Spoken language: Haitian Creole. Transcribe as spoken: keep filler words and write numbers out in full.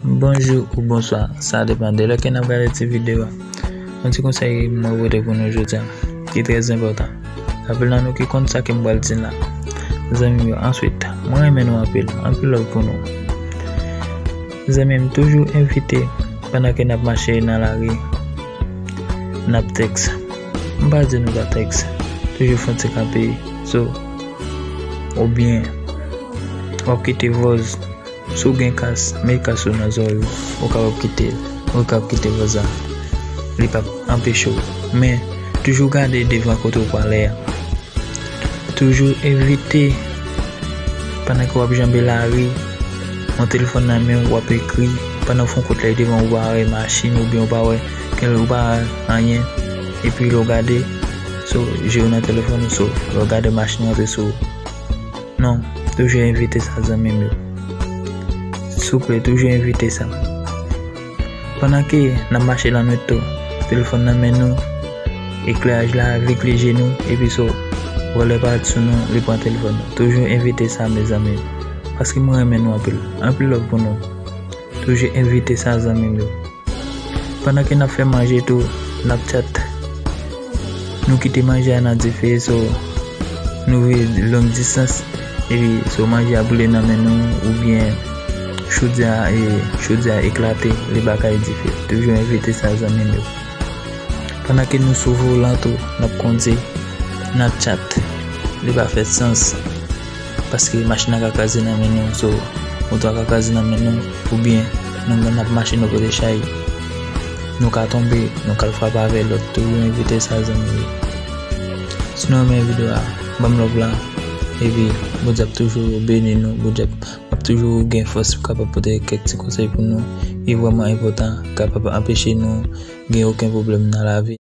Bonjou ou bonswa, sa depann de lè ke n ap gade ti videyo a. Yon ti konsèy mwen pote pou nou jodi a, ki trè enpòtan. Rapèl nan nou ki konn sa ke m pral di la. Zanmi m yo, answit, mwen renmen nou anpil, anpil love pou nou. Zanmi m, toujou evite, pandan ke n ap mache nan lari, n ap tèks. M pa di nou pa tèks. Toujou fè yon ti kanpe, so, oubyen, w ap kite vòz. Si w gen kas, met kas ou nan zòrèy ou, ou kapab kite l, ou kapab kite vòz la. Li p ap anpeche w. Men, toujou gade devan kote w prale a. Toujou evite, pandan ke w ap janbe lari, yon telefòn nan men w, w ap ekri, pandan w fè yon kout lèy devan w, ou pa wè machin oubyen ou pa wè, ou pa wè anyen, epi lè w gade, so, je w nan telefòn ou, so, lè w gade machin rantre sou ou. Non, toujou evite sa, zanmi m yo. Souple, toujou evite sa. Pandan ke n ap mache lannwit tou, telefòn nan men nou, ekleraj la vik li je nou, epi so, vòlè parèt sou nou, li pran telefòn nou. Toujou evite sa, mezanmi. Paske mwen renmen nou anpil. Anpil love pou nou. Toujou evite sa, zanmi m yo. Pandan ke n ap fè manje tou, n ap tchat. Nou kite manje a nan dife, so, nou viv long distans, epi so manje a boule nan men nou, oubyen chodyè a, e, chodyè a eklate, li pa kay dife. Toujou evite sa, zanmi m yo. Pandan ke nou sou volan tou, n ap kondui, n ap tchat. Li pa fè sans. Paske machin nan ka kraze nan men nou, so, moto a ka kraze nan men nou, oubyen nou menm n ap mache nou pote chay, nou ka tonbe, nou ka al frape avè lòt, toujou evite sa, zanmi yo. Si nou renmen videyo a, ban m love la, epi Bondye ap toujou beni nou, Bondye ap, ap toujou gen fòs pou kapab pote kèk ti konsèy pou nou, ki vrèman enpòtan, kapab anpeche nou gen okenn pwoblèm nan lavi.